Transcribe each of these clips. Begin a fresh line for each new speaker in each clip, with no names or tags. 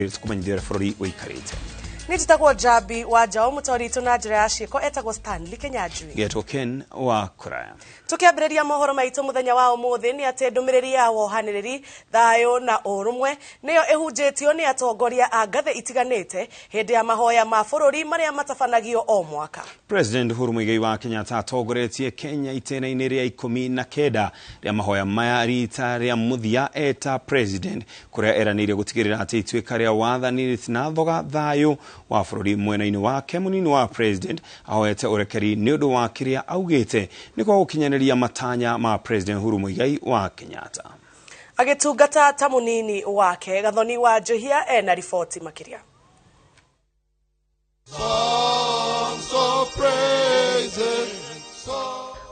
Tũkũmenyithia ũrĩa bũrũri ũikarĩte.
Nĩ njĩtagwo Njambi wa Njaũ, mũtwari witũ na njĩra ya ciĩko etagwo Stanley Kenyanjui.
Getwo Ken wa Kũraya.
Tũkĩambĩrĩria mohoro maitũ mũthenya wa ũmũthĩ nĩ atĩ ndũmĩrĩri ya wohanĩrĩri, thayũ na ũrũmwe nĩyo ĩhunjĩtio nĩ atongoria a ngathĩ itiganĩte hĩndĩ ya mahoya ma bũrũri marĩa matabanagio o mwaka.
President Uhuru Muigai wa Kenyatta atongoretie Kenya itĩna-inĩ rĩa 19 rĩa mahoya maya rita rĩa mũthia eta president, kũrĩa eranĩire gũtigĩrĩra atĩ ituĩka rĩa wathani rĩtinathoga thayũ wa bũrũri. Mwena-inĩ wake mũnini wa president ahoete ũrekeri nĩ ũndũ wa kĩrĩa augĩte nĩ kwa gũkinyanĩria matanya ma President Uhuru Muigai wa Kenyatta.
Agĩtungata ta mũnini wake, Gathoni wa Njohia ena riboti makĩria.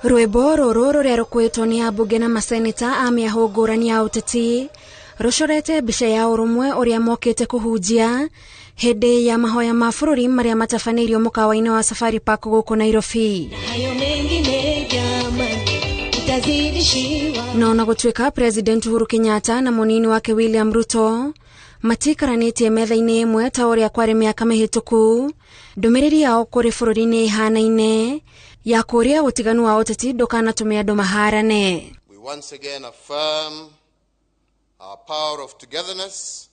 Rwĩmbo rũrũ rũrĩa rũkuĩtwo nĩ ambunge na maseneta a mĩahũ ngũrani ya ũteti rũcorete mbica ya ũrũmwe ũrĩa mokĩte kũhunjia hĩndĩ ya mahoya ma bũrũri marĩa matabanĩirio mũkawa-inĩ wa Safari Park gũkũ Nairobi. No na gũtuĩka President Uhuru Kenyatta na mũnini wake William Ruto matikaranĩtie metha-inĩ ĩmwe ta ũrĩa kwarĩ mĩaka mĩhĩtũku, ndũmĩrĩri yao kũrĩ bũrũri nĩ ĩhanaine ya kũũria ũtiganu wa ũteti ndũkanatũme andũ maharane.
We once again affirm our power of togetherness,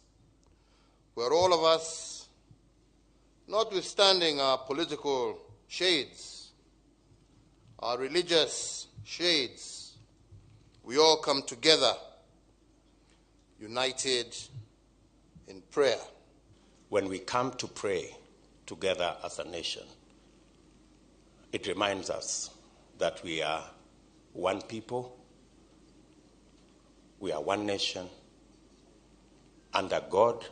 where all of us, notwithstanding our political shades, our religious shades, we all come together, united in prayer.
When we come to pray together as a nation, it reminds us that we are one people, we are one nation, under God.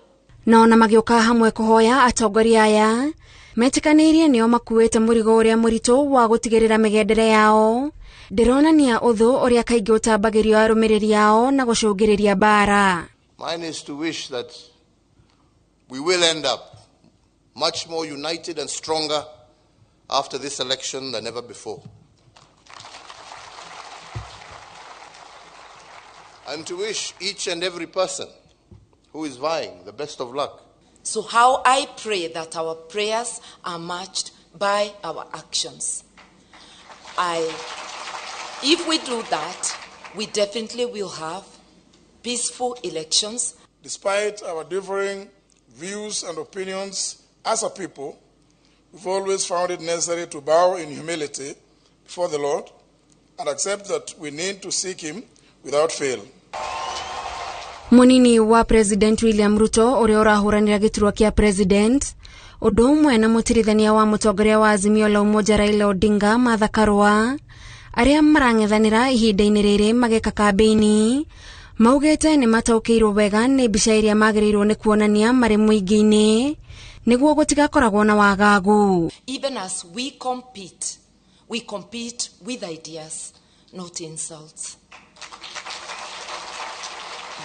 Na ona magĩũka hamwe kũhoya, atongoria aya metĩkanĩirie nĩo makuĩte mũrigo ũrĩa mũritũ wa gũtigĩrĩra mĩgendere yao ndĩronania ũthũ ũrĩa kaingĩ ũtambagĩrio arũmĩrĩri ao na gũcũngĩrĩria mbara.
Mine is to wish that we will end up much more united and stronger after this election than ever before. And to wish each and every person who is vying the best of luck.
So how I pray that our prayers are matched by our actions. If we do that, we definitely will have peaceful elections.
Despite our differing views and opinions as a people, we've always found it necessary to bow in humility before the Lord and accept that we need to seek Him without fail.
Munini wa President William Ruto ũrĩa ũrahũranĩra gĩturwa kĩa president ũndũ ũmwe na mũtirithania wa mũtongoria wa Azimio la Umoja Raila Odinga Martha Karua arĩa marang'ethanĩra ihinda-inĩ rĩrĩ magĩka kambĩini maugĩte nĩ mataũkĩirwo wega nĩ mbica ĩrĩa magĩrĩirwo nĩ kuonania marĩ mũingĩ-inĩ nĩguo gũtigakoragwo na wagagu.
Even as we compete with ideas, not insults.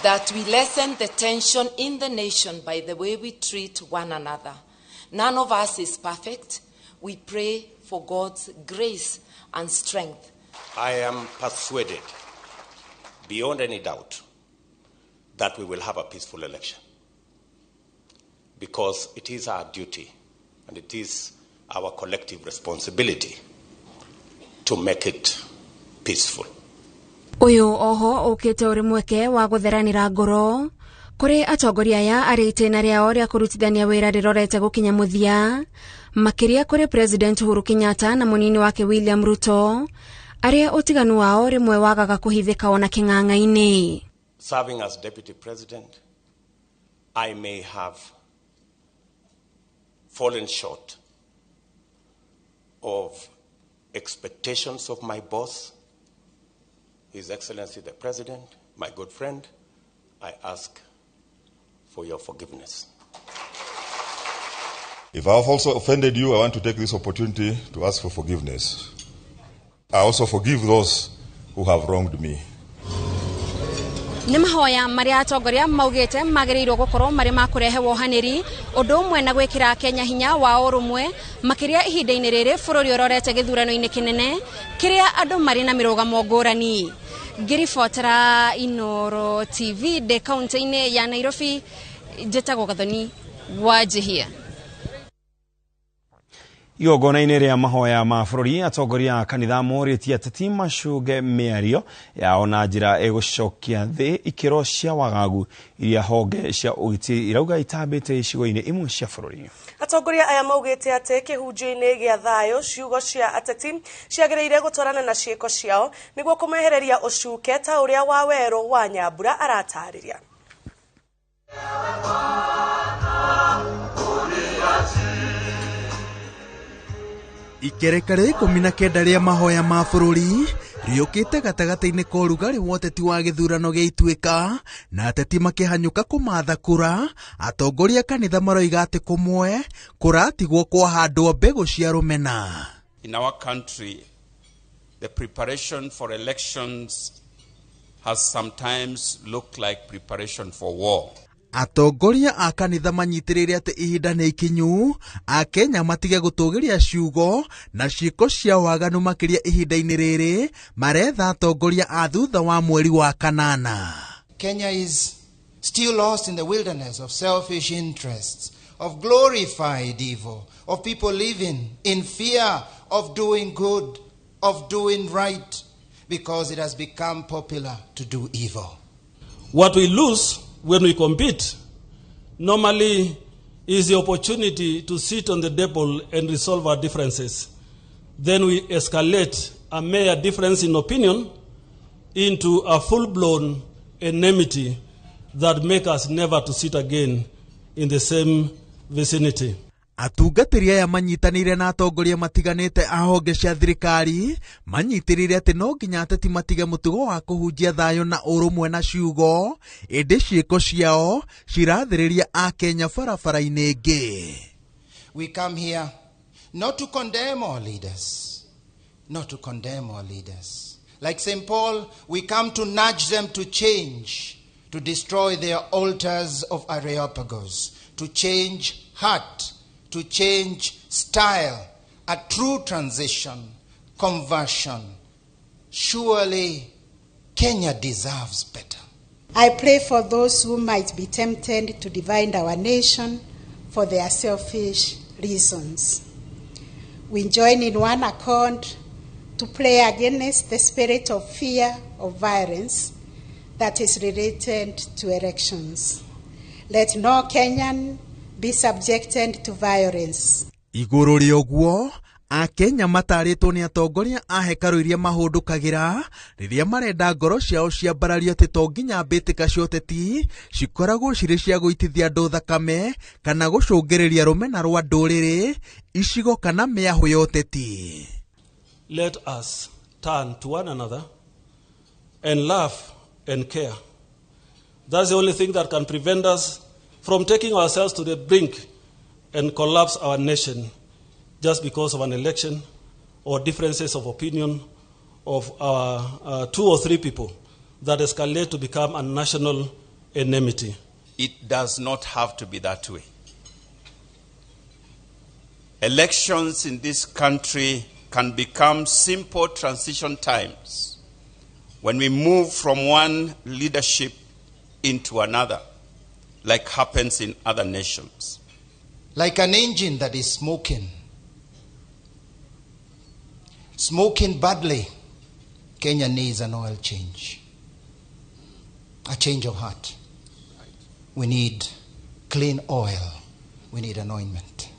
That we lessen the tension in the nation by the way we treat one another. None of us is perfect. We pray for God's grace and strength.
I am persuaded, beyond any doubt, that we will have a peaceful election, because it is our duty and it is our collective responsibility to make it peaceful.
Ũyũ oho ũkĩte ũrĩ mweke wa gũtheranĩra ngoro kũrĩ atongoria aya arĩa itĩna rĩao rĩa kũrutithania wĩra rĩrorete gũkinya mũthia, makĩria kũrĩ President Uhuru Kenyatta na mũnini wake William Ruto arĩa ũtiganu wao rĩmwe wagaga kũhithĩka ona kĩng'ang'a-inĩ.
Serving as deputy president, I may have fallen short of expectations of my boss, His Excellency the President, my good friend. I ask for your forgiveness.
If I have also offended you, I want to take this opportunity to ask for forgiveness. I also forgive those who have wronged me.
Nĩ mahoya marĩa atongoria maugĩte magĩrĩirwo gũkorwo marĩ ma kũrehe wohanĩri ũndũ ũmwe na gwĩkĩra Kenya hinya wa ũrũmwe makĩria ihinda-inĩ rĩrĩ bũrũri ũrorete gĩthurano-inĩ kĩnene kĩrĩa andũ marĩ na mĩrũgamo ngũrani. Ngĩribotera Inooro TV ndĩ kaunti-inĩ ya Nairobi, Njĩtagwo Gathoni Wanjihia.
Igongona-inĩ rĩa mahoya ma bũrũri, atongoria a kanitha morĩtie ateti macunge mĩario yao na njĩra ĩgũcokia thĩ ikĩro cia wagagu iria honge cia ũgitĩri irauga itambĩte icigo-inĩ imwe cia bũrũri.
Atongoria aya maugĩte atĩ kĩhunjio-inĩ gĩa thayũ ciugo cia ateti ciagĩrĩire gũtwarana na ciĩko ciao nĩguo kũmehereria ũcuke ta ũrĩa Wawerũ wa Nyambura aratarĩria.
Ikereka rĩa 19 rĩa mahoya ma bũrũri rĩũkĩte gatagatĩ-inĩ ka ũrugarĩ wa ũteti wa gĩthurano gĩa Ituĩka, na ateti makĩhanyũka kũmatha kura. Atongoria kanitha maroiga atĩ kũmwe kũratigwo kwahandwo mbegũ cia rũmena.
In our country, the preparation for elections has sometimes looked like preparation for war.
Atongoria a kanitha manyitĩrĩire atĩ ihinda nĩ ikinyu Akenya matige gũtũgĩria ciugo na ciĩko cia waganu makĩria ihinda-inĩ rĩrĩ maretha atongoria a thutha wa mweri wa kanana.
Kenya is still lost in the wilderness of selfish interests, of glorified evil, of people living in fear of doing good, of doing right, because it has become popular to do evil.
What we lose when we compete normally is the opportunity to sit on the table and resolve our differences. Then we escalate a mere difference in opinion into a full-blown enmity that make us never to sit again in the same vicinity.
Atungatĩri aya manyitanĩire na atongoria matiganĩte a honge cia thirikari manyitĩrĩire atĩ no nginya ateti matige mũtugo wa kũhunjia thayũ na ũrũmwe na ciugo, ĩndĩ ciĩko ciao cirathĩrĩria Akenya barabara-inĩ ĩngĩ.
We come here not to condemn our leaders, not to condemn our leaders. Like St. Paul, we come to nudge them to change, to destroy their altars of Areopagus, to change heart, to change style, a true transition, conversion. Surely Kenya deserves better.
I pray for those who might be tempted to divide our nation for their selfish reasons. We join in one accord to pray against the spirit of fear of violence that is related to elections. Let no Kenyan be subjected to violence.
Igũrũ rĩa ũguo, Akenya matarĩtwo nĩ atongoria a hekarũ iria mahũndũkagĩra rĩrĩa marenda ngoro ciao ciambarario atĩ to nginya mbĩtĩka cia ũteti cikoragwo cirĩ cia gũitithia andũ thakame kana gũcũngĩrĩria rũmena rwa ndũrĩrĩ, icigo kana mĩahũ ya ũteti.
Let us turn to one another and love and care. That's the only thing that can prevent us from taking ourselves to the brink and collapse our nation just because of an election or differences of opinion of our 2 or 3 people that escalate to become a national enmity.
It does not have to be that way. Elections in this country can become simple transition times when we move from one leadership into another, like happens in other nations.
Like an engine that is smoking, smoking badly, Kenya needs an oil change, a change of heart. We need clean oil. We need an ointment.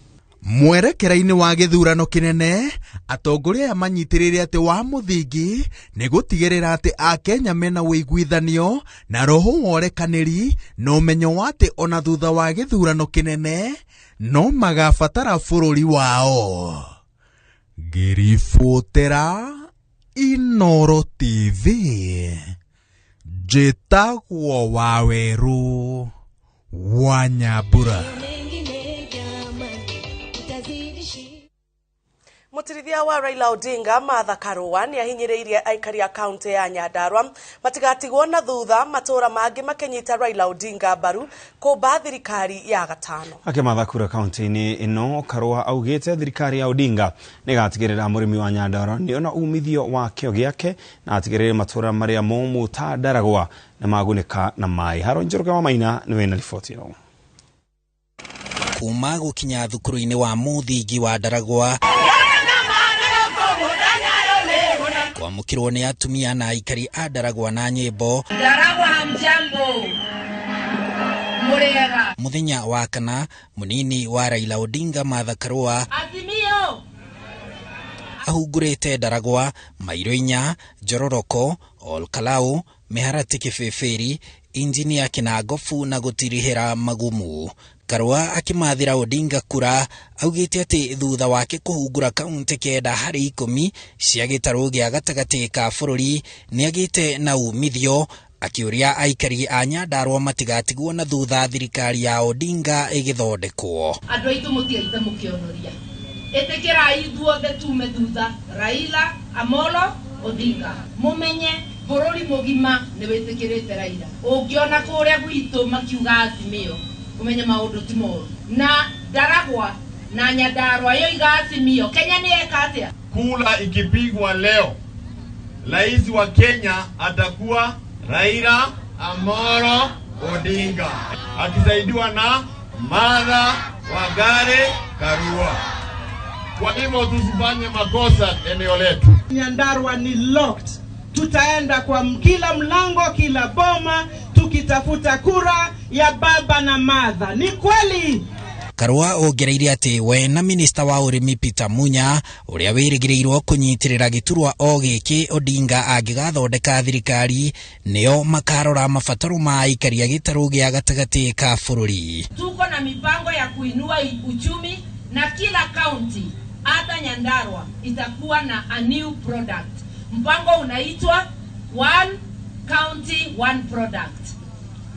Mwerekera-inĩ wa gĩthurano kĩnene, atongoria aya manyitĩrĩire atĩ wa mũthingi nĩ gũtigĩrĩra atĩ Akenya mena ũiguithanio na roho wa ũrekanĩri na ũmenyo wa atĩ ona thutha wa gĩthurano kĩnene no magabatara bũrũri wao. Ngĩribotera Inooro TV, njĩtagwo Wawerũ wa Nyambura.
Mutirithia wa Raila Odinga Martha Karua ni ahinyiriirie aikari a kaunti ya Nyandarua matigatigwo na thutha matura mangi makinyita Raila Odinga mbaru kumba thirikari ya gatano.
Akimatha kura kaunti-ini ino, Karua augite thirikari ya Odinga nigatigirira murimi wa Nyandarua niona umithio wa kio giake na atigirire matura maria momu ta Ndaragwa na magunĩka na maĩ. Haro Njoroge wa Maina niwe na riboti ĩno.
Kuma gũkinya thukuru-inĩ wa mũthingi wa Ndaragwa kwamũkĩrwo nĩ atumia na aikari a Ndaragwa na nyĩmbo.
Ndaragwa hamjambo, mũrĩega.
Mũthenya wa kana mũnini wa Raila Odinga Martha Karua
Azimio
ahungurĩte Ndaragwa, Mairo inya, Njororoko, Olkalau, Mĩharatĩ Kĩbĩbĩri, Injinia Kĩnangobu na gũtirihĩra Magumu. Karua akĩmathĩra Odinga kura augĩte atĩ thutha wake kũhungura kaunti 9 harĩ 10 cia gĩtarũ gĩa gatagatĩ ka bũrũri nĩagĩte na umithio, akĩũria aikari a Nyandarua matigatigwo na thutha thirikari ya Odinga ĩgĩthondekwo.
Andũ aitũ mũtigaite mũkĩonoria, ĩtĩkĩrai ithuothe tume thutha Raila Amolo Odinga, mũmenye bũrũri mũgima nĩ wĩtĩkĩrĩte Raila. Ũngĩona kũrĩa gwitũ makiuga Azimio, ũmenye maũndũ ti moru. Na Ndaragwa na Nyandarua yoiga Azimio, Kenya nĩ eka atĩa?
Kura ikipigwa leo, rais wa Kenya atakuwa Raila Amolo Odinga akisaidiwa na Martha Wangari Karua. Kwa hivyo tusifanye makosa eneo letu.
Nyandarua ni locked. Tutaenda kwa kila mlango, kila boma tukitafuta kura ya baba na Martha. Ni kweli?
Karua ongereire atĩ we na minista wa ũrĩmi Peter Munya ũrĩa wĩrĩgĩrĩirwo kũnyitĩrĩra gĩturwa o gĩkĩ Odinga angĩgathondeka thirikari nĩo makarora mabataro ma aikari a gĩtarũ gĩa gatagatĩ ka bũrũri.
Tuko na mipango ya kuinua uchumi na kila county hata Nyandarua itakuwa na a new product. Mpango unaitwa One County One Product.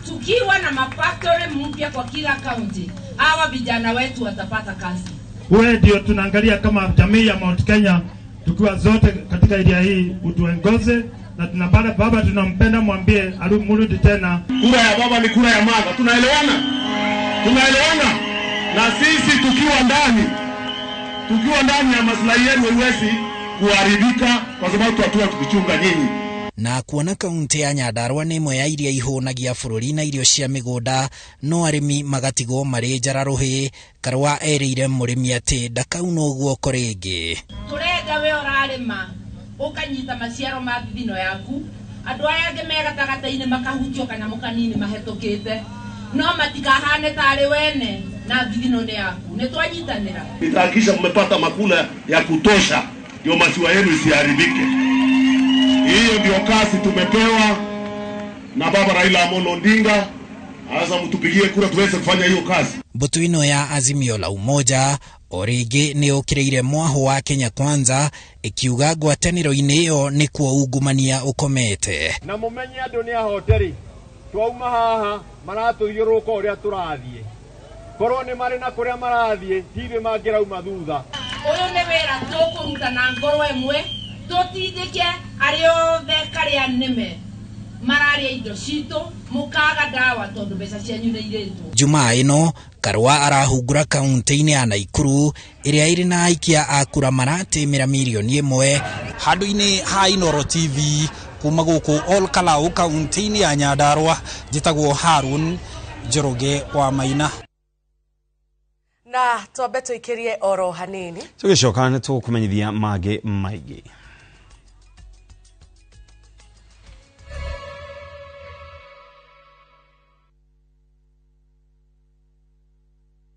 Tukiwa na mafactory mpya kwa kila county, hawa vijana wetu watapata kazi.
Wewe ndio tunaangalia kama jamii ya Mount Kenya, tukiwa zote katika area hii utuongoze, na tunabada baba tunampenda, mwambie arudi tena.
Kura ya baba ni kura ya mama. Tunaelewana? Tunaelewana? Na sisi tukiwa ndani ya maslahi yenu haiwezi kuharibika kwa sababu tutakuwa tukichunga nyinyi.
Na kuona kaunti ya Nyandarua nĩ ĩmwe ya iria ihũnagia bũrũri na irio cia mĩgũnda, no arĩmi magatigwo marĩ njara rũhĩ. Karua erĩire mũrĩmi atĩ ndakaunwo guoko rĩngĩ.
Tũrenda we ũrarĩma ũkanyita maciaro ma thithino yaku, andũ aya angĩ me gatagatĩ-inĩ makahutio kanyamũ kanini mahetũkĩte, no matikahane tarĩ wene na thithino nĩ yaku. Nĩ twanyitanĩra.
Nitahakikisha mmepata makula ya kutosha ndio maziwa yenu isiharibike. Hiyo ndio kazi tumepewa na baba Raila Amolo Odinga. Sasa mtupigie kura tuweze kufanya hiyo kazi.
Mbũtũ ĩno ya Azimio la Umoja o rĩngĩ nĩ ũkĩrĩire mwaho wa Kenya Kwanza ĩkiuga ngwatanĩro-inĩ ĩyo nĩkuo ungumania ũkomete.
Na mũmenye andũ nĩ ahoteri, twauma haha maratũthiũrũrũka ũrĩa tũrathiĩ, korwo nĩ marĩ na kũrĩa marathiĩ tirĩ mangĩrauma thutha.
Ũyũ nĩ wĩra tũkũruta na ngoro ĩmwe, tũtindĩke arĩa othe karĩa nĩme mararĩa indo citũ, mũkaga ndawa tondũ mbeca cianyu nĩ irĩtwo.
Jumaa ĩno Karua arahungura kaunti-inĩ ya Naikuru ĩrĩa ĩrĩ na aikia a kura maratĩmĩra mirioni 1 handũ-inĩ ha Inooro TV kuma gũkũ Olkalau kaunti-inĩ ya Nyandarua. Njĩtagwo Harun Njoroge wa Maina.
Na twambe tũikĩrie oro hanini
tũgĩcoka nĩ tũkũmenyithia mangĩ maingĩ.